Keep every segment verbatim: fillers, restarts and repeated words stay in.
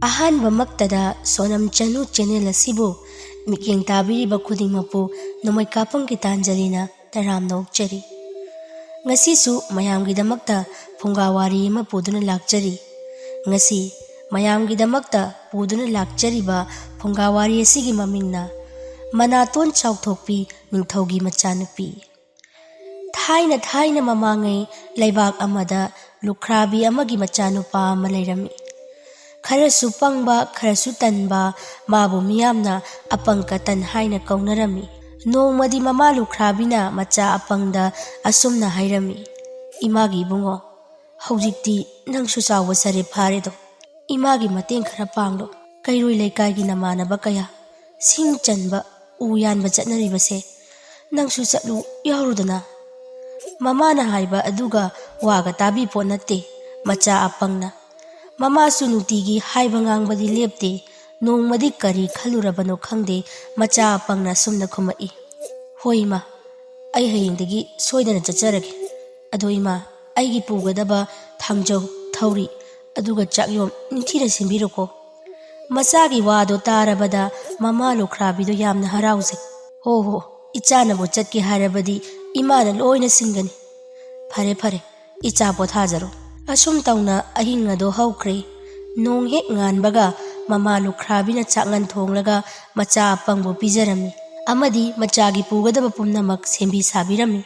ꯑꯍꯥꯟꯕꯃꯛꯇꯗ ꯁꯣꯅꯝ ꯆꯅꯨ channel ꯑꯁꯤꯕꯨ ꯃꯤꯠꯌꯦꯡ ꯇꯥꯕꯤꯔꯤꯕ ꯈꯨꯗꯤꯡꯃꯛꯄꯨ ꯅꯣꯡꯃꯩ ꯀꯥꯞꯄꯝꯒꯤ ꯇꯥꯟꯖꯂꯤꯅ ꯇꯔꯥꯝꯅ ꯑꯣꯛꯆꯔꯤ꯫ ꯉꯁꯤꯁꯨ ꯃꯌꯥꯝꯒꯤꯗꯃꯛꯇ ꯐꯨꯡꯒꯥ ꯋꯥꯔꯤ ꯑꯃ ꯄꯨꯗꯨꯅ ꯂꯥꯛꯆꯔꯤ꯫ ꯉꯁꯤ ꯃꯌꯥꯝꯒꯤꯗꯃꯛꯇ ꯄꯨꯗꯨꯅ ꯂꯥꯛꯆꯔꯤꯕ ꯐꯨꯡꯒꯥ ꯋꯥꯔꯤ ꯑꯁꯤꯒꯤ ꯃꯃꯤꯡꯅ ꯃꯅꯥꯇꯣꯟ ꯆꯥꯎꯊꯣꯛꯄꯤ ꯅꯤꯡꯊꯧꯒꯤ ꯃꯆꯥꯅꯨꯄꯤ꯫ ꯊꯥꯏꯅ ꯊꯥꯏꯅ ꯃꯃꯥꯡꯉꯩ ꯂꯩꯕꯥꯛ ꯑꯃꯗ ꯂꯨꯈ꯭ꯔꯥꯕꯤ ꯑꯃꯒꯤ ꯃꯆꯥꯅꯨꯄꯥ ꯑꯃ ꯂꯩꯔꯝꯃꯤ꯫ ꯈꯔꯁꯨ ꯄꯪꯕ, ꯈꯔꯁꯨ ꯇꯟꯕ, ꯃꯥꯕꯨ ꯃꯤꯌꯥꯝꯅ ꯑꯄꯪ ꯀꯇꯟ ꯍꯥꯏꯅ ꯀꯧꯅꯔꯝꯃꯤ꯫ ꯅꯣꯡꯃꯗꯤ ꯃꯃꯥ ꯂꯨꯈ꯭ꯔꯥꯕꯤꯅ ꯃꯆꯥ ꯑꯄꯪꯗ ꯑꯁꯨꯝꯅ ꯍꯥꯏꯔꯝꯃꯤ, "ꯏꯃꯥꯒꯤ ꯏꯕꯨꯡꯉꯣ, ꯍꯧꯖꯤꯛꯇꯤ ꯅꯪꯁꯨ ꯆꯥꯎꯕ ꯁꯔꯦ ꯐꯥꯔꯦꯗꯣ꯫ ꯏꯃꯥꯒꯤ ꯃꯇꯦꯡ ꯈꯔ ꯄꯥꯡꯂꯣ꯫ ꯀꯩꯔꯣꯏ ꯂꯩꯀꯥꯏꯒꯤ ꯅꯃꯥꯟꯅꯕ ꯀꯌꯥ ꯁꯤꯡ ꯆꯟꯕ, ꯎ ꯌꯥꯟꯕ ꯆꯠꯅꯔꯤꯕꯁꯦ, ꯅꯪꯁꯨ ꯆꯠꯂꯨ ꯌꯥꯎꯔꯨꯗꯅ꯫" ꯃꯃꯥꯅ ꯍꯥꯏꯕ ꯑꯗꯨꯒ ꯋꯥꯒ ꯇꯥꯕꯤ ꯄꯣꯠ ꯅꯠꯇꯦ ꯃꯆꯥ ꯑꯄꯪꯅ꯫ ꯃꯃꯥꯁꯨ ꯅꯨꯡꯇꯤꯒꯤ ꯍꯥꯏꯕ ꯉꯥꯡꯕꯗꯤ ꯂꯦꯞꯇꯦ꯫ ꯅꯣꯡꯃꯗꯤ ꯀꯔꯤ ꯈꯜꯂꯨꯔꯕꯅꯣ ꯈꯪꯗꯦ, ꯃꯆꯥ ꯑꯄꯪꯅ ꯑꯁꯨꯝꯅ ꯈꯨꯝꯃꯛꯏ, "ꯍꯣꯏ ꯏꯃꯥ, ꯑꯩ ꯍꯌꯦꯡꯗꯒꯤ ꯁꯣꯏꯗꯅ ꯆꯠꯆꯔꯒꯦ꯫ ꯑꯗꯣ ꯏꯃꯥ, ꯑꯩꯒꯤ ꯄꯨꯒꯗꯕ ꯊꯥꯡꯖꯧ, ꯊꯧꯔꯤ, ꯑꯗꯨꯒ ꯆꯥꯛꯌꯣꯝ ꯅꯤꯡꯊꯤꯅ ꯁꯦꯝꯕꯤꯔꯣꯀꯣ꯫" ꯃꯆꯥꯒꯤ ꯋꯥꯗꯣ ꯇꯥꯔꯕꯗ ꯃꯃꯥ ꯂꯨꯈ꯭ꯔꯥꯕꯤꯗꯣ ꯌꯥꯝꯅ ꯍꯔꯥꯎꯖꯩ꯫ "ꯍꯣ ꯍꯣ, ꯏꯆꯥꯅꯕꯨ ꯆꯠꯀꯦ ꯍꯥꯏꯔꯕꯗꯤ ꯏꯃꯥꯅ ꯂꯣꯏꯅ ꯁꯤꯟꯒꯅꯤ꯫ ꯐꯔꯦ ꯐꯔꯦ, ꯏꯆꯥ ꯄꯣꯊꯥꯖꯔꯣ꯫" ꯑꯁꯨꯝ ꯇꯧꯅ ꯑꯍꯤꯡ ꯑꯗꯣ ꯍꯧꯈ꯭ꯔꯦ꯫ ꯅꯣꯡ ꯍꯦꯛ ꯉꯥꯟꯕꯒ ꯃꯃꯥ ꯂꯨꯈ꯭ꯔꯥꯕꯤꯅ ꯆꯥꯛꯉꯟ ꯊꯣꯡꯂꯒ ꯃꯆꯥ ꯑꯄꯪꯕꯨ ꯄꯤꯖꯔꯝꯃꯤ ꯑꯃꯗꯤ ꯃꯆꯥꯒꯤ ꯄꯨꯒꯗꯕ ꯄꯨꯝꯅꯃꯛ ꯁꯦꯝꯕꯤ ꯁꯥꯕꯤꯔꯝꯃꯤ꯫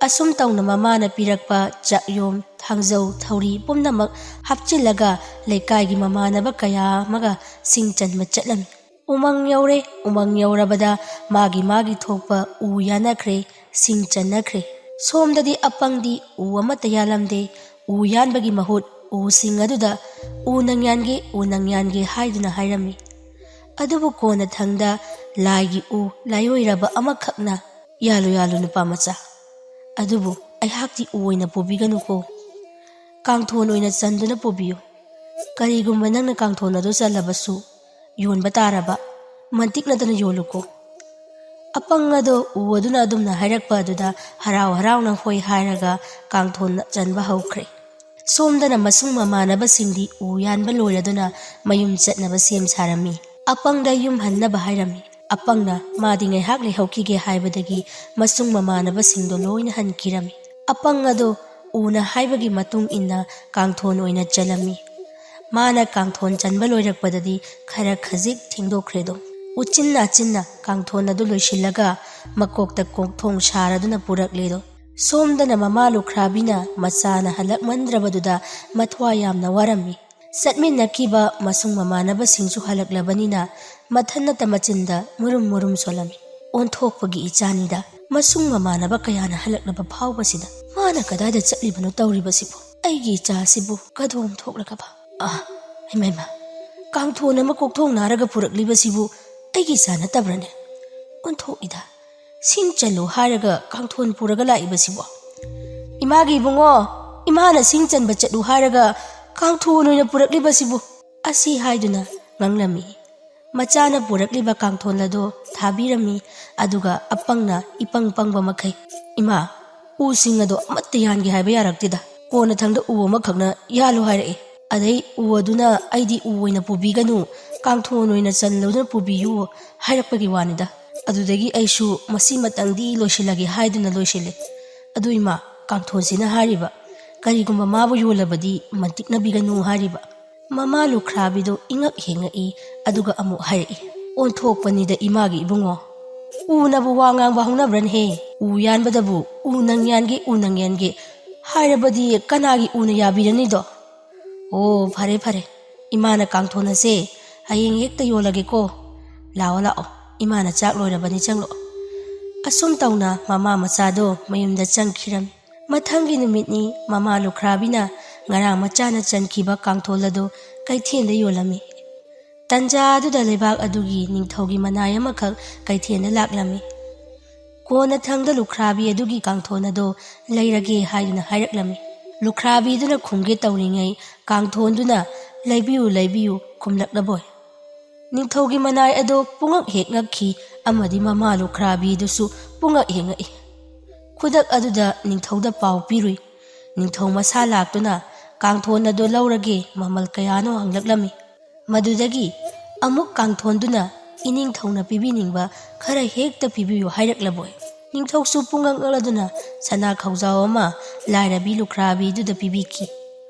ꯑꯁꯨꯝ ꯇꯧꯅ ꯃꯃꯥꯅ ꯄꯤꯔꯛꯄ ꯆꯥꯛꯌꯣꯝ, ꯊꯥꯡꯖꯧ, ꯊꯧꯔꯤ ꯄꯨꯝꯅꯃꯛ ꯍꯥꯞꯆꯤꯜꯂꯒ ꯂꯩꯀꯥꯏꯒꯤ ꯃꯃꯥꯟꯅꯕ ꯀꯌꯥ ꯑꯃꯒ ꯁꯤꯡ ꯆꯟꯕ ꯆꯠꯂꯝꯃꯤ꯫ ꯎꯃꯪ ꯌꯧꯔꯦ꯫ ꯎꯃꯪ ꯌꯧꯔꯕꯗ ꯃꯥꯒꯤ ꯃꯥꯒꯤ ꯊꯣꯛꯄ ꯎ ꯌꯥꯟꯅꯈ꯭ꯔꯦ, ꯁꯤꯡ ꯆꯟꯅꯈ꯭ꯔꯦ꯫ ꯁꯣꯝꯗꯗꯤ ꯑꯄꯪꯗꯤ ꯎ ꯑꯃꯠꯇ ꯌꯥꯜꯂꯝꯗꯦ꯫ ꯎ ꯌꯥꯟꯕꯒꯤ ꯃꯍꯨꯠ ꯎꯁꯤꯡ ꯑꯗꯨꯗ "ꯎ ꯅꯪ ꯌꯥꯟꯒꯦ, ꯎ ꯅꯪ ꯌꯥꯟꯒꯦ" ꯍꯥꯏꯗꯨꯅ ꯍꯥꯏꯔꯝꯃꯤ꯫ ꯑꯗꯨꯕꯨ ꯀꯣꯟꯅꯊꯪꯗ ꯂꯥꯏꯒꯤ ꯎ ꯂꯥꯏꯑꯣꯏꯔꯕ ꯑꯃꯈꯛꯅ, "ꯌꯥꯜꯂꯨ, ꯌꯥꯜꯂꯨ, ꯅꯨꯄꯥ ꯃꯆꯥ, ꯑꯗꯨꯕꯨ ꯑꯩꯍꯥꯛꯇꯤ ꯎ ꯑꯣꯏꯅ ꯄꯨꯕꯤꯒꯅꯨꯀꯣ, ꯀꯥꯡꯊꯣꯟ ꯑꯣꯏꯅ ꯆꯟꯗꯨꯅ ꯄꯨꯕꯤꯌꯨ꯫ ꯀꯔꯤꯒꯨꯝꯕ ꯅꯪꯅ ꯀꯥꯡꯊꯣꯟ ꯑꯗꯨ ꯆꯜꯂꯕꯁꯨ, ꯌꯣꯟꯕ ꯇꯥꯔꯕ, ꯃꯟꯇꯤꯛꯅꯗꯅ ꯌꯣꯜꯂꯨꯀꯣ꯫" ꯑꯄꯪ ꯑꯗꯣ ꯎ ꯑꯗꯨꯅ ꯑꯗꯨꯝꯅ ꯍꯥꯏꯔꯛꯄ ꯑꯗꯨꯗ ꯍꯔꯥꯎ ꯍꯔꯥꯎꯅ ꯍꯣꯏ ꯍꯥꯏꯔꯒ ꯀꯥꯡꯊꯣꯟ ꯆꯟꯕ ꯍꯧꯈ꯭ꯔꯦ꯫ ꯁꯣꯝꯗꯅ ꯃꯁꯨꯡ ꯃꯃꯥꯟꯅꯕꯁꯤꯡꯗꯤ ꯎ ꯌꯥꯟꯕ ꯂꯣꯏꯔꯗꯨꯅ ꯃꯌꯨꯝ ꯆꯠꯅꯕ ꯁꯦꯝ ꯁꯥꯔꯝꯃꯤ꯫ ꯑꯄꯪꯗ ꯌꯨꯝ ꯍꯟꯅꯕ ꯍꯥꯏꯔꯝꯃꯤ꯫ ꯑꯄꯪꯅ ꯃꯥꯗꯤ ꯉꯥꯏꯍꯥꯛ ꯂꯩꯍꯧꯈꯤꯒꯦ ꯍꯥꯏꯕꯗꯒꯤ ꯃꯁꯨꯡ ꯃꯃꯥꯟꯅꯕꯁꯤꯡꯗꯣ ꯂꯣꯏꯅ ꯍꯟꯈꯤꯔꯝꯃꯤ꯫ ꯑꯄꯪ ꯑꯗꯣ ꯎꯅ ꯍꯥꯏꯕꯒꯤ ꯃꯇꯨꯡ ꯏꯟꯅ ꯀꯥꯡꯊꯣꯟ ꯑꯣꯏꯅ ꯆꯜꯂꯝꯃꯤ꯫ ꯃꯥꯅ ꯀꯥꯡꯊꯣꯟ ꯆꯟꯕ ꯂꯣꯏꯔꯛꯄꯗꯗꯤ ꯈꯔ ꯈꯖꯤꯛ ꯊꯦꯡꯗꯣꯛꯈ꯭ꯔꯦꯗꯣ꯫ ꯎꯆꯤꯟ ꯅꯥꯆꯤꯟꯅ ꯀꯥꯡꯊꯣꯟ ꯑꯗꯨ ꯂꯣꯏꯁꯤꯜꯂꯒ ꯃꯀꯣꯛꯇ ꯀꯣꯛꯊꯣꯡ ꯁꯥꯔꯗꯨꯅ ꯄꯨꯔꯛꯂꯦꯗꯣ꯫ ꯁꯣꯝꯗꯅ ꯃꯃꯥ ꯂꯨꯈ꯭ꯔꯥꯕꯤꯅ ꯃꯆꯥꯅ ꯍꯜꯂꯛꯃꯟꯗ꯭ꯔꯕꯗꯨꯗ ꯃꯊ꯭ꯋꯥꯏ ꯌꯥꯝꯅ ꯋꯥꯔꯝꯃꯤ꯫ ꯆꯠꯃꯤꯟꯅꯈꯤꯕ ꯃꯁꯨꯡ ꯃꯃꯥꯟꯅꯕꯁꯤꯡꯁꯨ ꯍꯜꯂꯛꯂꯕꯅꯤꯅ ꯃꯊꯟꯅꯇ ꯃꯆꯤꯟꯗ ꯃꯨꯔꯨꯝ ꯃꯨꯔꯨꯝ ꯁꯣꯜꯂꯝꯃꯤ꯫ "ꯑꯣꯟꯊꯣꯛꯄꯒꯤ ꯏꯆꯥꯅꯤꯗ, ꯃꯁꯨꯡ ꯃꯃꯥꯟꯅꯕ ꯀꯌꯥꯅ ꯍꯜꯂꯛꯂꯕ ꯐꯥꯎꯕꯁꯤꯗ ꯃꯥꯅ ꯀꯗꯥꯏꯗ ꯆꯠꯂꯤꯕꯅꯣ ꯇꯧꯔꯤꯕꯁꯤꯕꯨ? ꯑꯩꯒꯤ ꯏꯆꯥꯁꯤꯕꯨ ꯀꯗꯣꯝ ꯊꯣꯛꯂꯒꯕ? ꯑꯥ, ꯏꯃꯩꯃ, ꯀꯥꯡꯊꯣꯟ ꯑꯃ ꯀꯣꯛꯊꯣꯡ ꯅꯥꯔꯒ ꯄꯨꯔꯛꯂꯤꯕꯁꯤꯕꯨ ꯑꯩꯒꯤ ꯏꯆꯥ ꯅꯠꯇꯕ꯭ꯔꯅꯦ? ꯑꯣꯟꯊꯣꯛꯏꯗ, ꯁꯤꯡ ꯆꯜꯂꯨ ꯍꯥꯏꯔꯒ ꯀꯥꯡꯊꯣꯟ ꯄꯨꯔꯒ ꯂꯥꯛꯏꯕꯁꯤꯕꯣ? ꯏꯃꯥꯒꯤ ꯏꯕꯨꯡꯉꯣ, ꯏꯃꯥꯅ ꯁꯤꯡ ꯆꯟꯕ ꯆꯠꯂꯨ ꯍꯥꯏꯔꯒ ꯀꯥꯡꯊꯣꯟ ꯑꯣꯏꯅ ꯄꯨꯔꯛꯂꯤꯕꯁꯤꯕꯨ?" ꯑꯁꯤ ꯍꯥꯏꯗꯨꯅ ꯉꯥꯡꯂꯝꯃꯤ꯫ ꯃꯆꯥꯅ ꯄꯨꯔꯛꯂꯤꯕ ꯀꯥꯡꯊꯣꯟ ꯑꯗꯣ ꯊꯥꯕꯤꯔꯝꯃꯤ꯫ ꯑꯗꯨꯒ ꯑꯄꯪꯅ ꯏꯄꯪ ꯄꯪꯕ ꯃꯈꯩ, "ꯏꯃꯥ, ꯎꯁꯤꯡ ꯑꯗꯣ ꯑꯃꯠꯇ ꯌꯥꯟꯒꯦ ꯍꯥꯏꯕ ꯌꯥꯔꯛꯇꯦꯗ꯫ ꯀꯣꯟꯅꯊꯪꯗ ꯎ ꯑꯃꯈꯛꯅ ꯌꯥꯜꯂꯨ ꯍꯥꯏꯔꯛꯑꯦ꯫ ꯑꯗꯩ ꯎ ꯑꯗꯨꯅ ꯑꯩꯗꯤ ꯎ ꯑꯣꯏꯅ ꯄꯨꯕꯤꯒꯅꯨ, ꯀꯥꯡꯊꯣꯟ ꯑꯣꯏꯅ ꯆꯜꯂꯨꯗꯨꯅ ꯄꯨꯕꯤꯌꯨ ꯍꯥꯏꯔꯛꯄꯒꯤ ꯋꯥꯅꯤꯗ꯫ ꯑꯗꯨꯗꯒꯤ ꯑꯩꯁꯨ ꯃꯁꯤꯃꯇꯪꯗꯤ ꯂꯣꯏꯁꯤꯜꯂꯒꯦ ꯍꯥꯏꯗꯨꯅ ꯂꯣꯏꯁꯤꯜꯂꯦ꯫ ꯑꯗꯨ ꯏꯃꯥ, ꯀꯥꯡꯊꯣꯟꯁꯤꯅ ꯍꯥꯏꯔꯤꯕ, ꯀꯔꯤꯒꯨꯝꯕ ꯃꯥꯕꯨ ꯌꯣꯜꯂꯕꯗꯤ ꯃꯟꯇꯤꯛꯅꯕꯤꯒꯅꯨ ꯍꯥꯏꯔꯤꯕ?" ꯃꯃꯥ ꯂꯨꯈ꯭ꯔꯥꯕꯤꯗꯨ ꯏꯉꯛ ꯍꯦꯛ ꯉꯛꯏ, ꯑꯗꯨꯒ ꯑꯃꯨꯛ ꯍꯥꯏꯔꯛꯏ, "ꯑꯣꯟꯊꯣꯛꯄꯅꯤꯗ ꯏꯃꯥꯒꯤ ꯏꯕꯨꯡꯉꯣ꯫ ꯎꯅꯕꯨ ꯋꯥ ꯉꯥꯡꯕ ꯍꯧꯅꯕ꯭ꯔꯅꯦꯍꯦ? ꯎ ꯌꯥꯟꯕꯗꯕꯨ ꯎ ꯅꯪ ꯌꯥꯟꯒꯦ, ꯎ ꯅꯪ ꯌꯥꯟꯒꯦ ꯍꯥꯏꯔꯕꯗꯤ ꯀꯅꯥꯒꯤ ꯎꯅ ꯌꯥꯕꯤꯔꯅꯤꯗꯣ? ꯑꯣ, ꯐꯔꯦ, ꯐꯔꯦ꯫ ꯏꯃꯥꯅ ꯀꯥꯡꯊꯣꯟ ꯑꯁꯦ ꯍꯌꯦꯡ ꯍꯦꯛꯇ ꯌꯣꯜꯂꯒꯦꯀꯣ꯫ ꯂꯥꯛꯑꯣ, ꯂꯥꯛꯑꯣ꯫ ꯏꯃꯥꯅ ꯆꯥꯛ ꯂꯣꯏꯔꯕꯅꯤ, ꯆꯪꯂꯛꯑꯣ꯫" ꯑꯁꯨꯝ ꯇꯧꯅ ꯃꯃꯥ ꯃꯆꯥꯗꯣ ꯃꯌꯨꯝꯗ ꯆꯪꯈꯤꯔꯝꯃꯤ꯫ ꯃꯊꯪꯒꯤ ꯅꯨꯃꯤꯠꯅꯤ꯫ ꯃꯃꯥ ꯂꯨꯈ꯭ꯔꯥꯕꯤꯅ ꯉꯔꯥꯡ ꯃꯆꯥꯅ ꯆꯟꯈꯤꯕ ꯀꯥꯡꯊꯣꯜ ꯑꯗꯨ ꯀꯩꯊꯦꯜꯗ ꯌꯣꯜꯂꯝꯃꯤ꯫ ꯇꯟꯖꯥ ꯑꯗꯨꯗ ꯂꯩꯕꯥꯛ ꯑꯗꯨꯒꯤ ꯅꯤꯡꯊꯧꯒꯤ ꯃꯅꯥꯏ ꯑꯃꯈꯛ ꯀꯩꯊꯦꯜꯗ ꯂꯥꯛꯂꯝꯃꯤ꯫ ꯀꯣꯟꯅꯊꯪꯗ ꯂꯨꯈ꯭ꯔꯥꯕꯤ ꯑꯗꯨꯒꯤ ꯀꯥꯡꯊꯣꯟ ꯑꯗꯨ ꯂꯩꯔꯒꯦ ꯍꯥꯏꯗꯨꯅ ꯍꯥꯏꯔꯛꯂꯝꯃꯤ꯫ ꯂꯨꯈ꯭ꯔꯥꯕꯤꯗꯨꯅ ꯈꯨꯝꯒꯦ ꯇꯧꯔꯤꯉꯩ ꯀꯥꯡꯊꯣꯟꯗꯨꯅ "ꯂꯩꯕꯤꯌꯨ, ꯂꯩꯕꯤꯌꯨ" ꯈꯨꯝꯂꯛꯂꯕꯣꯏ꯫ ꯅꯤꯡꯊꯧꯒꯤ ꯃꯅꯥꯏ ꯑꯗꯣ ꯄꯨꯡꯉꯛ ꯍꯦꯛ ꯉꯛꯈꯤ ꯑꯃꯗꯤ ꯃꯃꯥ ꯂꯨꯈ꯭ꯔꯥꯕꯤꯗꯨꯁꯨ ꯄꯨꯡꯉꯛ ꯍꯦꯛ ꯉꯛꯏ꯫ ꯈꯨꯗꯛ ꯑꯗꯨꯗ ꯅꯤꯡꯊꯧꯗ ꯄꯥꯎ ꯄꯤꯔꯨꯏ꯫ ꯅꯤꯡꯊꯧ ꯃꯁꯥ ꯂꯥꯛꯇꯨꯅ ꯀꯥꯡꯊꯣꯟ ꯑꯗꯨ ꯂꯧꯔꯒꯦ, ꯃꯃꯜ ꯀꯌꯥꯅꯣ ꯍꯪꯂꯛꯂꯝꯃꯤ꯫ ꯃꯗꯨꯗꯒꯤ ꯑꯃꯨꯛ ꯀꯥꯡꯊꯣꯟꯗꯨꯅ ꯏꯅꯤꯡꯊꯧꯅ ꯄꯤꯕꯤꯅꯤꯡꯕ ꯈꯔ ꯍꯦꯛꯇ ꯄꯤꯕꯤꯌꯨ ꯍꯥꯏꯔꯛꯂꯕꯣꯏ꯫ ꯅꯤꯡꯊꯧꯁꯨ ꯄꯨꯡꯉꯛ ꯉꯛꯂꯗꯨꯅ ꯁꯅꯥ ꯈꯧꯖꯥꯎ ꯑꯃ ꯂꯥꯏꯔꯕꯤ ꯂꯨꯈ꯭ꯔꯥꯕꯤꯗꯨꯗ ꯄꯤꯕꯤꯈꯤ꯫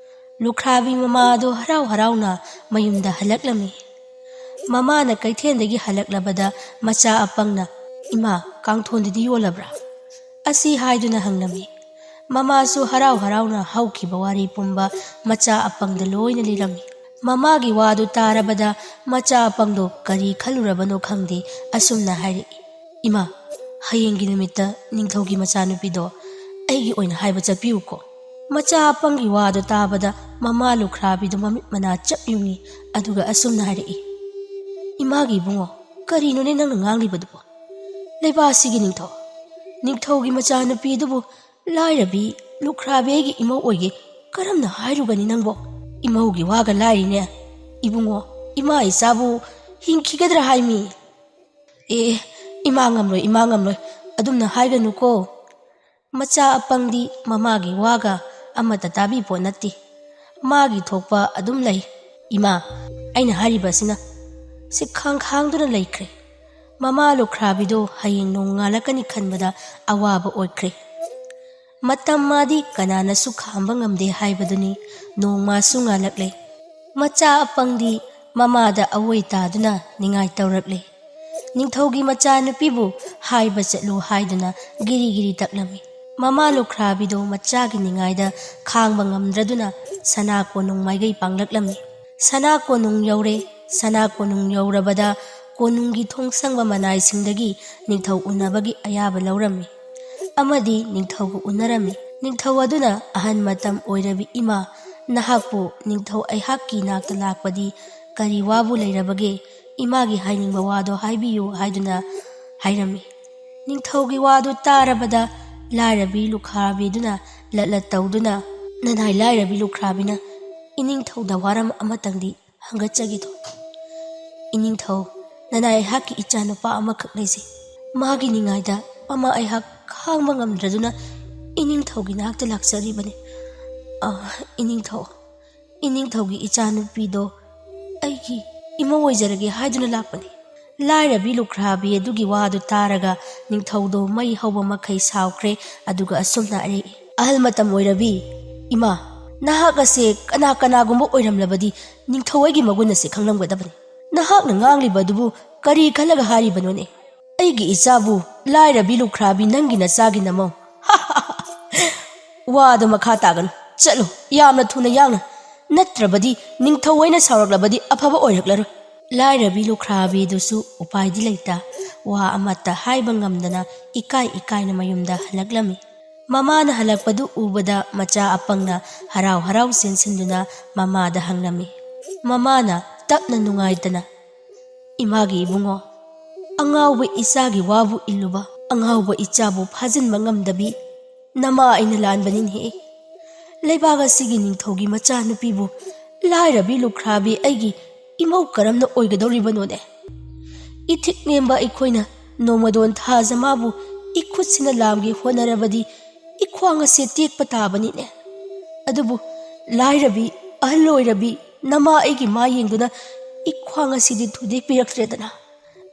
ꯂꯨꯈ꯭ꯔꯥꯕꯤ ꯃꯃꯥ ꯑꯗꯨ ꯍꯔꯥꯎ ꯍꯔꯥꯎꯅ ꯃꯌꯨꯝꯗ ꯍꯜꯂꯛꯂꯝꯃꯤ꯫ ꯃꯃꯥꯅ ꯀꯩꯊꯦꯜꯗꯒꯤ ꯍꯜꯂꯛꯂꯕꯗ ꯃꯆꯥ ꯑꯄꯪꯅ, "ꯏꯃꯥ, ꯀꯥꯡꯊꯣꯟꯗꯨꯗꯤ ꯌꯣꯜꯂꯕ꯭ꯔꯥ?" ꯑꯁꯤ ꯍꯥꯏꯗꯨꯅ ꯍꯪꯂꯝꯃꯤ꯫ ꯃꯃꯥꯁꯨ ꯍꯔꯥꯎ ꯍꯔꯥꯎꯅ ꯍꯧꯈꯤꯕ ꯋꯥꯔꯤ ꯄꯨꯝꯕ ꯃꯆꯥ ꯑꯄꯪꯗ ꯂꯣꯏꯅ ꯂꯤꯔꯝꯃꯤ꯫ ꯃꯃꯥꯒꯤ ꯋꯥꯗꯨ ꯇꯥꯔꯕꯗ ꯃꯆꯥ ꯑꯄꯪꯗꯣ ꯀꯔꯤ ꯈꯜꯂꯨꯔꯕꯅꯣ ꯈꯪꯗꯦ, ꯑꯁꯨꯝꯅ ꯍꯥꯏꯔꯛꯏ, "ꯏꯃꯥ, ꯍꯌꯦꯡꯒꯤ ꯅꯨꯃꯤꯠꯇ ꯅꯤꯡꯊꯧꯒꯤ ꯃꯆꯥꯅꯨꯄꯤꯗꯣ ꯑꯩꯒꯤ ꯑꯣꯏꯅ ꯍꯥꯏꯕ ꯆꯠꯄꯤꯌꯨꯀꯣ꯫" ꯃꯆꯥ ꯑꯄꯪꯒꯤ ꯋꯥꯗꯨ ꯇꯥꯕꯗ ꯃꯃꯥ ꯂꯨꯈ꯭ꯔꯥꯕꯤꯗꯨ ꯃꯃꯤꯠ ꯃꯅꯥ ꯆꯞ ꯌꯨꯡꯉꯤ, ꯑꯗꯨꯒ ꯑꯁꯨꯝꯅ ꯍꯥꯏꯔꯛꯏ, "ꯏꯃꯥꯒꯤ ꯏꯕꯨꯡꯉꯣ, ꯀꯔꯤꯅꯣꯅꯦ ꯅꯪꯅ ꯉꯥꯡꯂꯤꯕꯗꯨꯕꯣ? ꯂꯩꯕꯥꯛ ꯑꯁꯤꯒꯤ ꯅꯤꯡꯊꯧ, ꯅꯤꯡꯊꯧꯒꯤ ꯃꯆꯥꯅꯨꯄꯤ ꯑꯗꯨꯕꯨ ꯂꯥꯏꯔꯕꯤ ꯂꯨꯈ꯭ꯔꯥꯕꯤ ꯑꯩꯒꯤ ꯏꯃꯧ ꯑꯣꯏꯒꯦ ꯀꯔꯝꯅ ꯍꯥꯏꯔꯨꯒꯅꯤ ꯅꯪꯕꯣ? ꯏꯃꯧꯒꯤ ꯋꯥꯒ ꯂꯥꯏꯔꯤꯅꯦ꯫ ꯏꯕꯨꯡꯉꯣ, ꯏꯃꯥ ꯏꯆꯥꯕꯨ ꯍꯤꯡꯈꯤꯒꯗ꯭ꯔꯥ ꯍꯥꯏꯃꯤ?" "ꯑꯦ, ꯏꯃꯥ ꯉꯝꯂꯣꯏ, ꯏꯃꯥ ꯉꯝꯂꯣꯏ, ꯑꯗꯨꯝꯅ ꯍꯥꯏꯒꯅꯨꯀꯣ꯫" ꯃꯆꯥ ꯑꯄꯪꯗꯤ ꯃꯃꯥꯒꯤ ꯋꯥꯒ ꯑꯃꯠꯇ ꯇꯥꯕꯤ ꯄꯣꯠ ꯅꯠꯇꯦ꯫ ꯃꯥꯒꯤ ꯊꯣꯛꯄ ꯑꯗꯨꯝ ꯂꯩ꯫ "ꯏꯃꯥ, ꯑꯩꯅ ꯍꯥꯏꯔꯤꯕ ꯑꯁꯤꯅ ꯁꯤꯈꯥꯡ ꯈꯥꯡꯗꯨꯅ ꯂꯩꯈ꯭ꯔꯦ꯫" ꯃꯃꯥ ꯂꯨꯈ꯭ꯔꯥꯕꯤꯗꯣ ꯍꯌꯦꯡ ꯅꯣꯡꯉꯥꯜꯂꯛꯀꯅꯤ ꯈꯟꯕꯗ ꯑꯋꯥꯕ ꯑꯣꯏꯈ꯭ꯔꯦ꯫ ꯃꯇꯝ ꯃꯥꯗꯤ ꯀꯅꯥꯅꯁꯨ ꯈꯥꯝꯕ ꯉꯝꯗꯦ ꯍꯥꯏꯕꯗꯨꯅꯤ꯫ ꯅꯣꯡꯃꯁꯨ ꯉꯥꯜꯂꯛꯂꯦ꯫ ꯃꯆꯥ ꯑꯄꯪꯗꯤ ꯃꯃꯥꯗ ꯑꯋꯣꯏ ꯇꯥꯗꯨꯅ ꯅꯤꯡꯉꯥꯏ ꯇꯧꯔꯛꯂꯦ꯫ ꯅꯤꯡꯊꯧꯒꯤ ꯃꯆꯥꯅꯨꯄꯤꯕꯨ ꯍꯥꯏꯕ ꯆꯠꯂꯨ ꯍꯥꯏꯗꯨꯅ ꯒꯤꯔꯤ ꯒꯤꯔꯤ ꯇꯛꯂꯝꯃꯤ꯫ ꯃꯃꯥ ꯂꯨꯈ꯭ꯔꯥꯕꯤꯗꯣ ꯃꯆꯥꯒꯤ ꯅꯤꯡꯉꯥꯏꯗ ꯈꯥꯡꯕ ꯉꯝꯗ꯭ꯔꯗꯨꯅ ꯁꯅꯥ ꯀꯣꯅꯨꯡ ꯃꯥꯏꯀꯩ ꯄꯥꯡꯂꯛꯂꯝꯃꯤ꯫ ꯁꯅꯥ ꯀꯣꯅꯨꯡ ꯌꯧꯔꯦ꯫ ꯁꯅꯥ ꯀꯣꯅꯨꯡ ꯌꯧꯔꯕꯗ ꯀꯣꯅꯨꯡꯒꯤ ꯊꯣꯡ ꯁꯪꯕ ꯃꯅꯥꯏꯁꯤꯡꯗꯒꯤ ꯅꯤꯡꯊꯧ ꯎꯅꯕꯒꯤ ꯑꯌꯥꯕ ꯂꯧꯔꯝꯃꯤ ꯑꯃꯗꯤ ꯅꯤꯡꯊꯧꯒ ꯎꯅꯔꯝꯃꯤ꯫ ꯅꯤꯡꯊꯧ ꯑꯗꯨꯅ, "ꯑꯍꯟ ꯃꯇꯝ ꯑꯣꯏꯔꯕꯤ ꯏꯃꯥ, ꯅꯍꯥꯛꯄꯨ ꯅꯤꯡꯊꯧ ꯑꯩꯍꯥꯛꯀꯤ ꯅꯥꯛꯇ ꯂꯥꯛꯄꯗꯤ ꯀꯔꯤ ꯋꯥꯕꯨ ꯂꯩꯔꯕꯒꯦ? ꯏꯃꯥꯒꯤ ꯍꯥꯏꯅꯤꯡꯕ ꯋꯥꯗꯣ ꯍꯥꯏꯕꯤꯌꯨ" ꯍꯥꯏꯗꯨꯅ ꯍꯥꯏꯔꯝꯃꯤ꯫ ꯅꯤꯡꯊꯧꯒꯤ ꯋꯥꯗꯨ ꯇꯥꯔꯕꯗ ꯂꯥꯏꯔꯕꯤ ꯂꯨꯈ꯭ꯔꯥꯕꯤꯗꯨꯅ ꯂꯠꯂꯠ ꯇꯧꯗꯨꯅ, "ꯅꯅꯥꯏ ꯂꯥꯏꯔꯕꯤ ꯂꯨꯈ꯭ꯔꯥꯕꯤꯅ ꯏꯅꯤꯡꯊꯧꯗ ꯋꯥꯔꯝ ꯑꯃꯇꯪꯗꯤ ꯍꯪꯒꯠꯆꯒꯦꯗꯣ꯫ ꯏꯅꯤꯡꯊꯧ, ꯅꯅꯥꯏ ꯑꯩꯍꯥꯛꯀꯤ ꯏꯆꯥꯅꯨꯄꯥ ꯑꯃꯈꯛ ꯂꯩꯖꯩ꯫ ꯃꯥꯒꯤ ꯅꯤꯡꯉꯥꯏꯗ ꯃꯃꯥ ꯑꯩꯍꯥꯛ ꯈꯥꯡꯕ ꯉꯝꯗ꯭ꯔꯗꯨꯅ ꯏꯅꯤꯡꯊꯧꯒꯤ ꯅꯥꯛꯇ ꯂꯥꯛꯆꯔꯤꯕꯅꯤ꯫ ꯑ, ꯏꯅꯤꯡꯊꯧ, ꯏꯅꯤꯡꯊꯧꯒꯤ ꯏꯆꯥꯅꯨꯄꯤꯗꯣ ꯑꯩꯒꯤ ꯏꯃꯧ ꯑꯣꯏꯖꯔꯒꯦ ꯍꯥꯏꯗꯨꯅ ꯂꯥꯛꯄꯅꯤ꯫ ꯂꯥꯏꯔꯕꯤ ꯂꯨꯈ꯭ꯔꯥꯕꯤ ꯑꯗꯨꯒꯤ ꯋꯥꯗꯨ ꯇꯥꯔꯒ ꯅꯤꯡꯊꯧꯗꯣ ꯃꯩ ꯍꯧꯕ ꯃꯈꯩ ꯁꯥꯎꯈ꯭ꯔꯦ꯫ ꯑꯗꯨꯒ ꯑꯁꯨꯝꯅ ꯍꯥꯏꯔꯛꯏ, "ꯑꯍꯜ ꯃꯇꯝ ꯑꯣꯏꯔꯕꯤ ꯏꯃꯥ, ꯅꯍꯥꯛ ꯑꯁꯦ ꯀꯅꯥ ꯀꯅꯥꯒꯨꯝꯕ ꯑꯣꯏꯔꯝꯂꯕꯗꯤ ꯅꯤꯡꯊꯧ ꯑꯩꯒꯤ ꯃꯒꯨꯟ ꯑꯁꯦ ꯈꯪꯂꯝꯒꯗꯕꯅꯤ꯫ ꯅꯍꯥꯛꯅ ꯉꯥꯡꯂꯤꯕ ꯑꯗꯨꯕꯨ ꯀꯔꯤ ꯈꯜꯂꯒ ꯍꯥꯏꯔꯤꯕꯅꯣꯅꯦ? ꯑꯩꯒꯤ ꯏꯆꯥꯕꯨ ꯂꯥꯏꯔꯕꯤ ꯂꯨꯈ꯭ꯔꯥꯕꯤ ꯅꯪꯒꯤ ꯅꯆꯥꯒꯤ ꯅꯃꯧ?" ꯋꯥꯗꯣ ꯃꯈꯥ ꯇꯥꯒꯅꯨ꯫ ꯆꯠꯂꯨ, ꯌꯥꯝꯅ ꯊꯨꯅ ꯌꯥꯡꯅ꯫ ꯅꯠꯇ꯭ꯔꯕꯗꯤ ꯅꯤꯡꯊꯧ ꯑꯩꯅ ꯁꯥꯎꯔꯛꯂꯕꯗꯤ ꯑꯐꯕ ꯑꯣꯏꯔꯛꯂꯔꯣꯏ꯫ ꯂꯥꯏꯔꯕꯤ ꯂꯨꯈ꯭ꯔꯥꯕꯤꯗꯨꯁꯨ ꯎꯄꯥꯏꯗꯤ ꯂꯩꯇ, ꯋꯥ ꯑꯃꯠꯇ ꯍꯥꯏꯕ ꯉꯝꯗꯅ ꯏꯀꯥꯏ ꯏꯀꯥꯏꯅ ꯃꯌꯨꯝꯗ ꯍꯜꯂꯛꯂꯝꯃꯤ꯫ ꯃꯃꯥꯅ ꯍꯜꯂꯛꯄꯗꯨ ꯎꯕꯗ ꯃꯆꯥ ꯑꯄꯪꯅ ꯍꯔꯥꯎ ꯍꯔꯥꯎ ꯆꯦꯟꯁꯤꯟꯗꯨꯅ ꯃꯃꯥꯗ ꯍꯪꯂꯝꯃꯤ꯫ ꯃꯃꯥꯅ ꯇꯞꯅ ꯅꯨꯡꯉꯥꯏꯇꯅ, "ꯏꯃꯥꯒꯤ ꯏꯕꯨꯡꯉꯣ, ꯑꯉꯥꯎꯕ ꯏꯆꯥꯒꯤ ꯋꯥꯕꯨ ꯏꯜꯂꯨꯕ, ꯑꯉꯥꯎꯕ ꯏꯆꯥꯕꯨ ꯐꯥꯖꯤꯟꯕ ꯉꯝꯗꯕꯤ ꯅꯃꯥ ꯑꯩꯅ ꯂꯥꯟꯕꯅꯤꯅꯦꯍꯦ꯫ ꯂꯩꯕꯥꯛ ꯑꯁꯤꯒꯤ ꯅꯤꯡꯊꯧꯒꯤ ꯃꯆꯥꯅꯨꯄꯤꯕꯨ ꯂꯥꯏꯔꯕꯤ ꯂꯨꯈ꯭ꯔꯥꯕꯤ ꯑꯩꯒꯤ ꯏꯃꯧ ꯀꯔꯝꯅ ꯑꯣꯏꯒꯗꯧꯔꯤꯕꯅꯣꯅꯦ? ꯏꯊꯤꯛ ꯅꯦꯝꯕ ꯑꯩꯈꯣꯏꯅ ꯅꯣꯡꯃꯗꯣꯟ ꯊꯥꯖ ꯃꯥꯕꯨ ꯏꯈꯨꯠꯁꯤꯅ ꯂꯥꯝꯒꯦ ꯍꯣꯠꯅꯔꯕꯗꯤ ꯏꯈ꯭ꯋꯥꯡ ꯑꯁꯦ ꯇꯦꯛꯄ ꯇꯥꯕꯅꯤꯅꯦ꯫ ꯑꯗꯨꯕꯨ ꯂꯥꯏꯔꯕꯤ, ꯑꯍꯜ ꯑꯣꯏꯔꯕꯤ ꯅꯃꯥ ꯑꯩꯒꯤ ꯃꯥ ꯌꯦꯡꯗꯨꯅ ꯏꯈ꯭ꯋꯥꯡ ꯑꯁꯤꯗꯤ ꯊꯨꯗꯦꯛꯄꯤꯔꯛꯇ꯭ꯔꯦꯗꯅ"꯫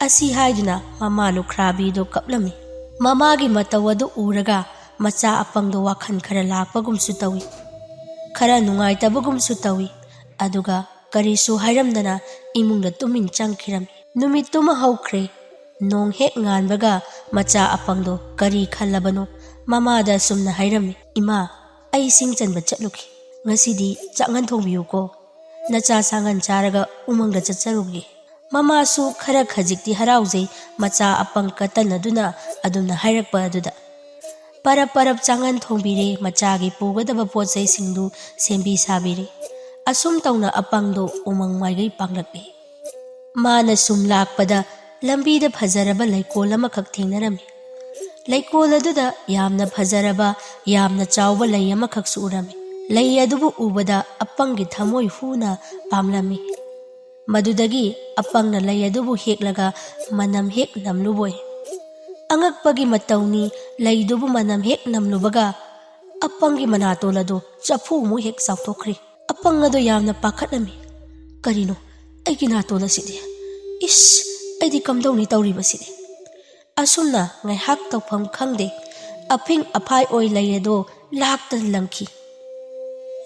ꯑꯁꯤ ꯍꯥꯏꯗꯨꯅ ꯃꯃꯥ ꯂꯨꯈ꯭ꯔꯥꯕꯤꯗꯨ ꯀꯞꯂꯝꯃꯤ꯫ ꯃꯃꯥꯒꯤ ꯃꯇꯧ ꯑꯗꯨ ꯎꯔꯒ ꯃꯆꯥ ꯑꯄꯪꯗꯣ ꯋꯥꯈꯜ ꯈꯔ ꯂꯥꯛꯄꯒꯨꯝꯁꯨ ꯇꯧꯏ, ꯈꯔ ꯅꯨꯡꯉꯥꯏꯇꯕꯒꯨꯝꯁꯨ ꯇꯧꯏ꯫ ꯑꯗꯨꯒ ꯀꯔꯤꯁꯨ ꯍꯥꯏꯔꯝꯗꯅ ꯏꯃꯨꯡꯗ ꯇꯨꯃꯤꯟ ꯆꯪꯈꯤꯔꯝꯃꯤ꯫ ꯅꯨꯃꯤꯠꯇꯨꯃ ꯍꯧꯈ꯭ꯔꯦ꯫ ꯅꯣꯡ ꯍꯦꯛ ꯉꯥꯟꯕꯒ ꯃꯆꯥ ꯑꯄꯪꯗꯣ ꯀꯔꯤ ꯈꯜꯂꯕꯅꯣ ꯃꯃꯥꯗ ꯑꯁꯨꯝꯅ ꯍꯥꯏꯔꯝꯃꯤ, "ꯏꯃꯥ, ꯑꯩ ꯁꯤꯡ ꯆꯟꯕ ꯆꯠꯂꯨꯈꯤ꯫ ꯉꯁꯤꯗꯤ ꯆꯥꯛꯉꯟ ꯊꯣꯡꯕꯤꯌꯨꯀꯣ꯫ ꯅꯆꯥ ꯁꯥꯉꯟ ꯆꯥꯔꯒ ꯎꯃꯪꯗ ꯆꯠꯆꯔꯨꯒꯦ"꯫ ꯃꯃꯥꯁꯨ ꯈꯔ ꯈꯖꯤꯛꯇꯤ ꯍꯔꯥꯎꯖꯩ ꯃꯆꯥ ꯑꯄꯪ ꯀꯇꯟ ꯑꯗꯨꯅ ꯑꯗꯨꯝꯅ ꯍꯥꯏꯔꯛꯄ ꯑꯗꯨꯗ꯫ ꯄꯔꯞ ꯄꯔꯞ ꯆꯥꯉꯟ ꯊꯣꯡꯕꯤꯔꯦ, ꯃꯆꯥꯒꯤ ꯄꯨꯒꯗꯕ ꯄꯣꯠ ꯆꯩꯁꯤꯡꯗꯨ ꯁꯦꯝꯕꯤ ꯁꯥꯕꯤꯔꯦ꯫ ꯑꯁꯨꯝ ꯇꯧꯅ ꯑꯄꯪꯗꯨ ꯎꯃꯪ ꯃꯥꯏꯀꯩ ꯄꯥꯡꯂꯛꯂꯦ꯫ ꯃꯥꯅ ꯁꯨꯝ ꯂꯥꯛꯄꯗ ꯂꯝꯕꯤꯗ ꯐꯖꯔꯕ ꯂꯩꯀꯣꯜ ꯑꯃꯈꯛ ꯊꯦꯡꯅꯔꯝꯃꯤ꯫ ꯂꯩꯀꯣꯜ ꯑꯗꯨꯗ ꯌꯥꯝꯅ ꯐꯖꯔꯕ, ꯌꯥꯝꯅ ꯆꯥꯎꯕ ꯂꯩ ꯑꯃꯈꯛꯁꯨ ꯎꯔꯝꯃꯤ꯫ ꯂꯩ ꯑꯗꯨꯕꯨ ꯎꯕꯗ ꯑꯄꯪꯒꯤ ꯊꯃꯣꯏ ꯍꯨꯅ ꯄꯥꯝꯂꯝꯃꯤ꯫ ꯃꯗꯨꯗꯒꯤ ꯑꯄꯪꯅ ꯂꯩ ꯑꯗꯨꯕꯨ ꯍꯦꯛꯂꯒ ꯃꯅꯝ ꯍꯦꯛ ꯅꯝꯂꯨꯕꯣꯏ꯫ ꯑꯉꯛꯄꯒꯤ ꯃꯇꯧꯅꯤ, ꯂꯩꯗꯨꯕꯨ ꯃꯅꯝ ꯍꯦꯛ ꯅꯝꯂꯨꯕꯒ ꯑꯄꯪꯒꯤ ꯃꯅꯥꯇꯣꯟ ꯑꯗꯨ ꯆꯐꯨꯃꯨꯛ ꯍꯦꯛ ꯆꯥꯎꯊꯣꯛꯈ꯭ꯔꯦ꯫ ꯑꯄꯪ ꯑꯗꯨ ꯌꯥꯝꯅ ꯄꯥꯈꯠꯂꯝꯃꯤ꯫ "ꯀꯔꯤꯅꯣ ꯑꯩꯒꯤ ꯅꯥꯇꯣꯟ ꯑꯁꯤꯗꯤ? ꯏꯁ, ꯑꯩꯗꯤ ꯀꯝꯗꯧꯅꯤ ꯇꯧꯔꯤꯕꯁꯤꯗꯤ?" ꯑꯁꯨꯝꯅ ꯉꯥꯏꯍꯥꯛ ꯇꯧꯐꯝ ꯈꯪꯗꯦ, ꯑꯐꯤꯡ ꯑꯐꯥꯏ ꯑꯣꯏ ꯂꯩ ꯑꯗꯨ ꯂꯥꯛꯇꯅ ꯂꯪꯈꯤ꯫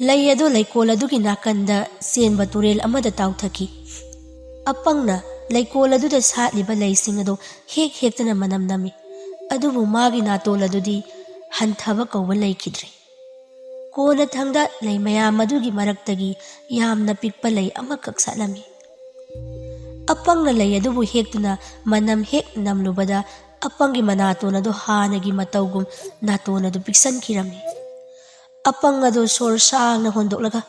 ꯂꯩ ꯑꯗꯨ ꯂꯩꯀꯣꯜ ꯑꯗꯨꯒꯤ ꯅꯥꯀꯟꯗ ꯆꯦꯟꯕ ꯇꯨꯔꯦꯜ ꯑꯃꯗ ꯇꯥꯎꯊꯈꯤ꯫ ꯑꯄꯪꯅ ꯂꯩꯀꯣꯜ ꯑꯗꯨꯗ ꯁꯥꯠꯂꯤꯕ ꯂꯩꯁꯤꯡ ꯑꯗꯨ ꯍꯦꯛ ꯍꯦꯛꯇꯅ ꯃꯅꯝ ꯅꯝꯃꯤ, ꯑꯗꯨꯕꯨ ꯃꯥꯒꯤ ꯅꯥꯇꯣꯟ ꯑꯗꯨꯗꯤ ꯍꯟꯊꯕ ꯀꯧꯕ ꯂꯩꯈꯤꯗ꯭ꯔꯦ꯫ ꯀꯣꯟꯅꯊꯪꯗ ꯂꯩ ꯃꯌꯥꯝ ꯑꯗꯨꯒꯤ ꯃꯔꯛꯇꯒꯤ ꯌꯥꯝꯅ ꯄꯤꯛꯄ ꯂꯩ ꯑꯃꯈꯛ ꯁꯥꯠꯂꯝꯃꯤ꯫ ꯑꯄꯪꯅ ꯂꯩ ꯑꯗꯨꯕꯨ ꯍꯦꯛꯇꯨꯅ ꯃꯅꯝ ꯍꯦꯛ ꯅꯝꯂꯨꯕꯗ, ꯑꯄꯪꯒꯤ ꯃꯅꯥꯇꯣꯟ ꯑꯗꯨ ꯍꯥꯟꯅꯒꯤ ꯃꯇꯧꯒꯨꯝ ꯅꯥꯇꯣꯟ ꯑꯗꯨ ꯄꯤꯛꯁꯟꯈꯤꯔꯝꯃꯤ꯫ ꯑꯄꯪ ꯑꯗꯨ ꯁꯣꯔ ꯁꯥꯡꯅ ꯍꯣꯟꯗꯣꯛꯂꯒ,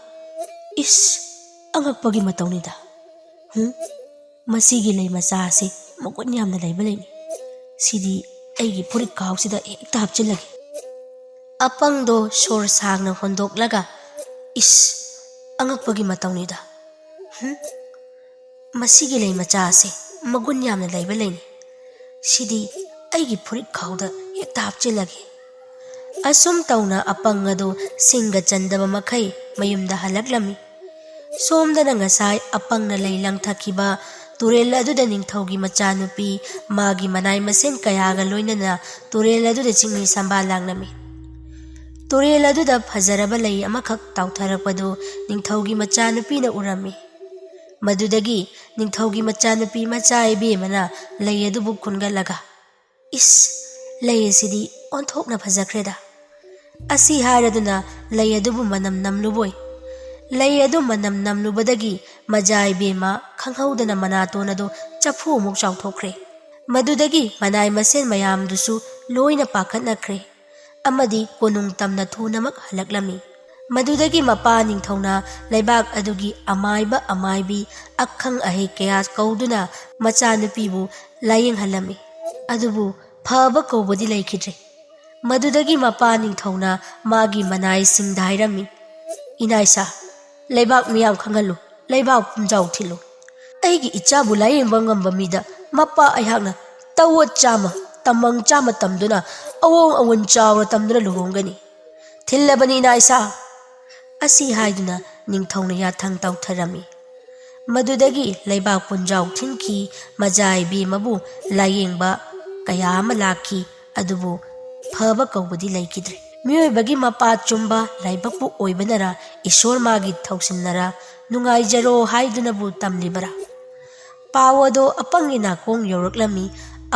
"ꯏꯁ, ꯑꯉꯛꯄꯒꯤ ꯃꯇꯧꯅꯤꯗ꯫ ꯍꯨꯝ, ꯃꯁꯤꯒꯤ ꯂꯩ ꯃꯆꯥ ꯑꯁꯤ ꯃꯒꯨꯟ ꯌꯥꯝꯅ ꯂꯩꯕ ꯂꯩꯅꯤ꯫ ꯁꯤꯗꯤ ꯑꯩꯒꯤ ꯐꯨꯔꯤꯠ ꯈꯥꯎꯁꯤꯗ ꯍꯦꯛꯇ ꯍꯥꯞꯆꯤꯜꯂꯒꯦ꯫" ꯑꯄꯪꯗꯣ ꯁꯣꯔ ꯁꯥꯡꯅ ꯍꯣꯟꯗꯣꯛꯂꯒ, "ꯏꯁ, ꯑꯉꯛꯄꯒꯤ ꯃꯇꯧꯅꯤꯗ꯫ ꯍꯨꯝ, ꯃꯁꯤꯒꯤ ꯂꯩ ꯃꯆꯥ ꯑꯁꯤ ꯃꯒꯨꯟ ꯌꯥꯝꯅ ꯂꯩꯕ ꯂꯩꯅꯤ꯫ ꯁꯤꯗꯤ ꯑꯩꯒꯤ ꯐꯨꯔꯤꯠ ꯈꯥꯎꯗ ꯍꯦꯛꯇ ꯍꯥꯞꯆꯤꯜꯂꯒꯦ꯫" ꯑꯁꯨꯝ ꯇꯧꯅ ꯑꯄꯪ ꯑꯗꯨ ꯁꯤꯡꯒ ꯆꯟꯗꯕ ꯃꯈꯩ ꯃꯌꯨꯝꯗ ꯍꯜꯂꯛꯂꯝꯃꯤ꯫ ꯁꯣꯝꯗꯅ ꯉꯁꯥꯏ ꯑꯄꯪꯅ ꯂꯩ ꯂꯪꯊꯈꯤꯕ ꯇꯨꯔꯦꯜ ꯑꯗꯨꯗ ꯅꯤꯡꯊꯧꯒꯤ ꯃꯆꯥꯅꯨꯄꯤ ꯃꯥꯒꯤ ꯃꯅꯥꯏ ꯃꯁꯦꯟ ꯀꯌꯥꯒ ꯂꯣꯏꯅꯅ ꯇꯨꯔꯦꯜ ꯑꯗꯨꯗ ꯆꯤꯡꯃꯤ ꯁꯝꯕꯥꯜ ꯂꯥꯡꯂꯝꯃꯤ꯫ ꯇꯨꯔꯦꯜ ꯑꯗꯨꯗ ꯐꯖꯔꯕ ꯂꯩ ꯑꯃꯈꯛ ꯇꯥꯎꯊꯔꯛꯄꯗꯨ ꯅꯤꯡꯊꯧꯒꯤ ꯃꯆꯥꯅꯨꯄꯤꯅ ꯎꯔꯝꯃꯤ꯫ ꯃꯗꯨꯗꯒꯤ ꯅꯤꯡꯊꯧꯒꯤ ꯃꯆꯥꯅꯨꯄꯤ ꯃꯆꯥ ꯏꯕꯦꯝꯃꯅ ꯂꯩ ꯑꯗꯨꯕꯨ ꯈꯨꯟꯒꯠꯂꯒ, "ꯏꯁ, ꯂꯩ ꯑꯁꯤꯗꯤ ꯑꯣꯟꯊꯣꯛꯅ ꯐꯖꯈ꯭ꯔꯦꯗ꯫ ꯑꯁꯤ ꯍꯥꯏꯔꯗꯨꯅ ꯂꯩ ꯑꯗꯨꯕꯨ ꯃꯅꯝ ꯅꯝꯂꯨꯕꯣꯏ꯫" ꯂꯩ ꯑꯗꯨ ꯃꯅꯝ ꯅꯝꯂꯨꯕꯗꯒꯤ ꯃꯖꯥ ꯏꯕꯦꯝꯃ ꯈꯪꯍꯧꯗꯅ ꯃꯅꯥꯇꯣꯟ ꯑꯗꯨ ꯆꯐꯨ ꯑꯃꯨꯛ ꯆꯥꯎꯊꯣꯛꯈ꯭ꯔꯦ꯫ ꯃꯗꯨꯗꯒꯤ ꯃꯅꯥꯏ ꯃꯁꯦꯟ ꯃꯌꯥꯝꯗꯨꯁꯨ ꯂꯣꯏꯅ ꯄꯥꯈꯠꯅꯈ꯭ꯔꯦ ꯑꯃꯗꯤ ꯀꯣꯅꯨꯡ ꯇꯝꯅ ꯊꯨꯅꯃꯛ ꯍꯜꯂꯛꯂꯝꯃꯤ꯫ ꯃꯗꯨꯗꯒꯤ ꯃꯄꯥ ꯅꯤꯡꯊꯧꯅ ꯂꯩꯕꯥꯛ ꯑꯗꯨꯒꯤ ꯑꯃꯥꯏꯕ ꯑꯃꯥꯏꯕꯤ, ꯑꯈꯪ ꯑꯍꯩ ꯀꯌꯥ ꯀꯧꯗꯨꯅ ꯃꯆꯥꯅꯨꯄꯤꯕꯨ ꯂꯥꯌꯦꯡꯍꯜꯂꯝꯃꯤ꯫ ꯑꯗꯨꯕꯨ ꯐꯕ ꯀꯧꯕꯗꯤ ꯂꯩꯈꯤꯗ꯭ꯔꯦ꯫ ꯃꯗꯨꯗꯒꯤ ꯃꯄꯥ ꯅꯤꯡꯊꯧꯅ ꯃꯥꯒꯤ ꯃꯅꯥꯏꯁꯤꯡꯗ ꯍꯥꯏꯔꯝꯃꯤ, "ꯏꯅꯥꯏꯁꯥ, ꯂꯩꯕꯥꯛ ꯃꯤꯌꯥꯝ ꯈꯪꯍꯜꯂꯨ, ꯂꯩꯕꯥꯛ ꯄꯨꯝꯖꯥꯎ ꯊꯤꯜꯂꯨ꯫ ꯑꯩꯒꯤ ꯏꯆꯥꯕꯨ ꯂꯥꯌꯦꯡꯕ ꯉꯝꯕ ꯃꯤꯗ ꯃꯄꯥ ꯑꯩꯍꯥꯛꯅ ꯇꯋꯣꯠ ꯆꯥꯝꯃ, ꯇꯃꯪ ꯆꯥꯝꯃ ꯇꯝꯗꯨꯅ ꯑꯋꯣꯡ ꯑꯋꯣꯟ ꯆꯥꯎꯅ ꯇꯝꯗꯨꯅ ꯂꯨꯍꯣꯡꯒꯅꯤ꯫ "ꯊꯤꯜꯂꯕꯅꯤ ꯏꯅꯥ ꯏꯁꯥ!" ꯑꯁꯤ ꯍꯥꯏꯗꯨꯅ ꯅꯤꯡꯊꯧꯅ ꯌꯥꯊꯪ ꯇꯧꯊꯔꯝꯃꯤ꯫ ꯃꯗꯨꯗꯒꯤ ꯂꯩꯕꯥꯛ ꯄꯨꯟꯖꯥꯎ ꯊꯤꯟꯈꯤ꯫ ꯃꯖꯥ ꯏꯕꯦꯝꯃꯕꯨ ꯂꯥꯌꯦꯡꯕ ꯀꯌꯥ ꯑꯃ ꯂꯥꯛꯈꯤ, ꯑꯗꯨꯕꯨ ꯐꯕ ꯀꯧꯕꯗꯤ ꯂꯩꯈꯤꯗ꯭ꯔꯦ꯫ ꯃꯤꯑꯣꯏꯕꯒꯤ ꯃꯄꯥ ꯆꯨꯝꯕ ꯂꯥꯏꯕꯛꯄꯨ ꯑꯣꯏꯕꯅꯔ, ꯏꯁꯣꯔ ꯃꯥꯒꯤ ꯊꯧꯁꯤꯟꯅꯔ, ꯅꯨꯡꯉꯥꯏꯖꯔꯣ ꯍꯥꯏꯗꯨꯅꯕꯨ ꯇꯝꯂꯤꯕꯔꯥ? ꯄꯥꯎ ꯑꯗꯣ ꯑꯄꯪꯒꯤ ꯅꯥꯀꯣꯡ ꯌꯧꯔꯛꯂꯝꯃꯤ꯫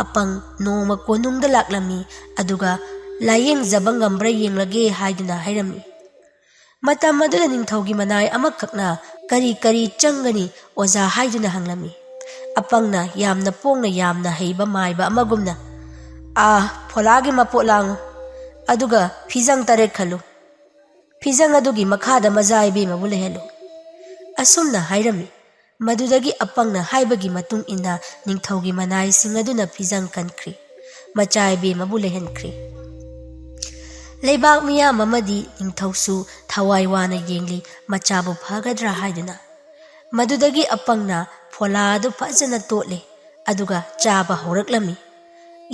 ꯑꯄꯪ ꯅꯣꯡꯃ ꯀꯣꯅꯨꯡꯗ ꯂꯥꯛꯂꯝꯃꯤ, ꯑꯗꯨꯒ ꯂꯥꯌꯦꯡꯖꯕ ꯉꯝꯕ꯭ꯔꯥ ꯌꯦꯡꯂꯒꯦ ꯍꯥꯏꯗꯨꯅ ꯍꯥꯏꯔꯝꯃꯤ꯫ ꯃꯇꯝ ꯑꯗꯨꯗ ꯅꯤꯡꯊꯧꯒꯤ ꯃꯅꯥꯏ ꯑꯃꯈꯛꯅ "ꯀꯔꯤ ꯀꯔꯤ ꯆꯪꯒꯅꯤ ꯑꯣꯖꯥ?" ꯍꯥꯏꯗꯨꯅ ꯍꯪꯂꯝꯃꯤ꯫ ꯑꯄꯪꯅ ꯌꯥꯝꯅ ꯄꯣꯡꯅ ꯌꯥꯝꯅ ꯍꯩꯕ ꯃꯥꯏꯕ ꯑꯃꯒꯨꯝꯅ, "ꯑꯥ, ꯐꯣꯂꯥꯒꯤ ꯃꯄꯣꯠ ꯂꯥꯡꯉꯨ, ꯑꯗꯨꯒ ꯐꯤꯖꯪ ꯇꯔꯦꯠ ꯈꯜꯂꯨ꯫ ꯐꯤꯖꯪ ꯑꯗꯨꯒꯤ ꯃꯈꯥꯗ ꯃꯖꯥ ꯏꯕꯦꯝꯃꯕꯨ ꯂꯩꯍꯜꯂꯨ," ꯑꯁꯨꯝꯅ ꯍꯥꯏꯔꯝꯃꯤ꯫ ꯃꯗꯨꯗꯒꯤ ꯑꯄꯪꯅ ꯍꯥꯏꯕꯒꯤ ꯃꯇꯨꯡ ꯏꯟꯅ ꯅꯤꯡꯊꯧꯒꯤ ꯃꯅꯥꯏꯁꯤꯡ ꯑꯗꯨꯅ ꯐꯤꯖꯪ ꯀꯟꯈ꯭ꯔꯤ꯫ ꯃꯆꯥ ꯏꯕꯦꯝꯃꯕꯨ ꯂꯩꯍꯟꯈ꯭ꯔꯤ꯫ ꯂꯩꯕꯥꯛ ꯃꯤꯌꯥꯝ ꯑꯃꯗꯤ ꯅꯤꯡꯊꯧꯁꯨ ꯊꯋꯥꯏ ꯋꯥꯅ ꯌꯦꯡꯂꯤ, ꯃꯆꯥꯕꯨ ꯐꯒꯗ꯭ꯔꯥ ꯍꯥꯏꯗꯨꯅ꯫ ꯃꯗꯨꯗꯒꯤ ꯑꯄꯪꯅ ꯐꯣꯂꯥ ꯑꯗꯨ ꯐꯖꯅ ꯇꯣꯠꯂꯦ, ꯑꯗꯨꯒ ꯆꯥꯕ ꯍꯧꯔꯛꯂꯝꯃꯤ꯫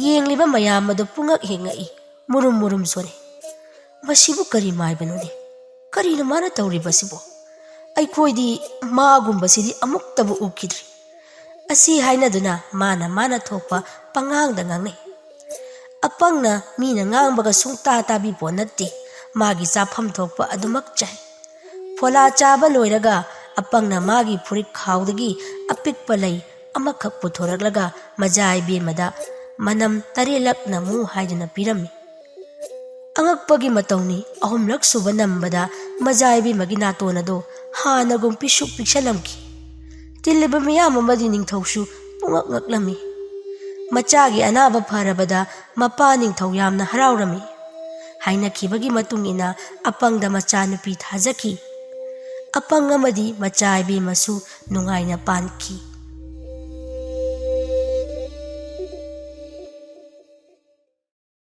ꯌꯦꯡꯂꯤꯕ ꯃꯌꯥꯝ ꯑꯗꯨ ꯄꯨꯡꯉꯛ ꯍꯦꯛ ꯉꯛꯏ, ꯃꯨꯔꯨꯝ ꯃꯨꯔꯨꯝ ꯁꯣꯟꯅꯩ꯫ "ꯃꯁꯤꯕꯨ ꯀꯔꯤ ꯃꯥꯏꯕꯅꯣꯅꯦ? ꯀꯔꯤꯅꯣ ꯃꯥꯅ ꯇꯧꯔꯤꯕꯁꯤꯕꯣ? ꯑꯩꯈꯣꯏꯗꯤ ꯃꯥꯒꯨꯝꯕꯁꯤꯗꯤ ꯑꯃꯨꯛꯇꯕꯨ ꯎꯈꯤꯗ꯭ꯔꯤ"꯫ ꯑꯁꯤ ꯍꯥꯏꯅꯗꯨꯅ ꯃꯥꯅ ꯃꯥꯅ ꯊꯣꯛꯄ ꯄꯉꯥꯡꯗ ꯉꯥꯡꯅꯩ꯫ ꯑꯄꯪꯅ ꯃꯤꯅ ꯉꯥꯡꯕꯒ ꯁꯨꯡꯇꯥ ꯇꯥꯕꯤꯄꯣꯠ ꯅꯠꯇꯦ꯫ ꯃꯥꯒꯤ ꯆꯥꯐꯝ ꯊꯣꯛꯄ ꯑꯗꯨꯃꯛ ꯆꯥꯏ꯫ ꯐꯣꯂꯥ ꯆꯥꯕ ꯂꯣꯏꯔꯒ ꯑꯄꯪꯅ ꯃꯥꯒꯤ ꯐꯨꯔꯤꯠ ꯈꯥꯎꯗꯒꯤ ꯑꯄꯤꯛꯄ ꯂꯩ ꯑꯃꯈꯛ ꯄꯨꯊꯣꯔꯛꯂꯒ ꯃꯖꯥ ꯏꯕꯦꯝꯃꯗ "ꯃꯅꯝ ꯇꯔꯦꯠꯂꯛ ꯅꯝꯃꯨ" ꯍꯥꯏꯗꯨꯅ ꯄꯤꯔꯝꯃꯤ꯫ ꯑꯉꯛꯄꯒꯤ ꯃꯇꯧꯅꯤ, ꯑꯍꯨꯝꯂꯛ ꯁꯨꯕ ꯅꯝꯕꯗ ꯃꯖꯥ ꯏꯕꯦꯝꯃꯒꯤ ꯅꯥꯇꯣꯟ ꯑꯗꯨ ꯍꯥꯟꯅꯒꯨꯝ ꯄꯤꯁꯨꯛ ꯄꯤꯛꯁꯜꯂꯝꯈꯤ꯫ ꯇꯤꯜꯂꯤꯕ ꯃꯤꯌꯥꯝ ꯑꯃꯗꯤ ꯅꯤꯡꯊꯧꯁꯨ ꯄꯨꯡꯉꯛ ꯉꯛꯂꯝꯃꯤ꯫ ꯃꯆꯥꯒꯤ ꯑꯅꯥꯕ ꯐꯔꯕꯗ ꯃꯄꯥ ꯅꯤꯡꯊꯧ ꯌꯥꯝꯅ ꯍꯔꯥꯎꯔꯝꯃꯤ꯫ ꯍꯥꯏꯅꯈꯤꯕꯒꯤ ꯃꯇꯨꯡ ꯏꯟꯅ ꯑꯄꯪꯗ ꯃꯆꯥꯅꯨꯄꯤ ꯊꯥꯖꯈꯤ꯫ ꯑꯄꯪ ꯑꯃꯗꯤ ꯃꯆꯥ ꯏꯕꯦꯝꯃꯁꯨ ꯅꯨꯡꯉꯥꯏꯅ ꯄꯥꯟꯈꯤ꯫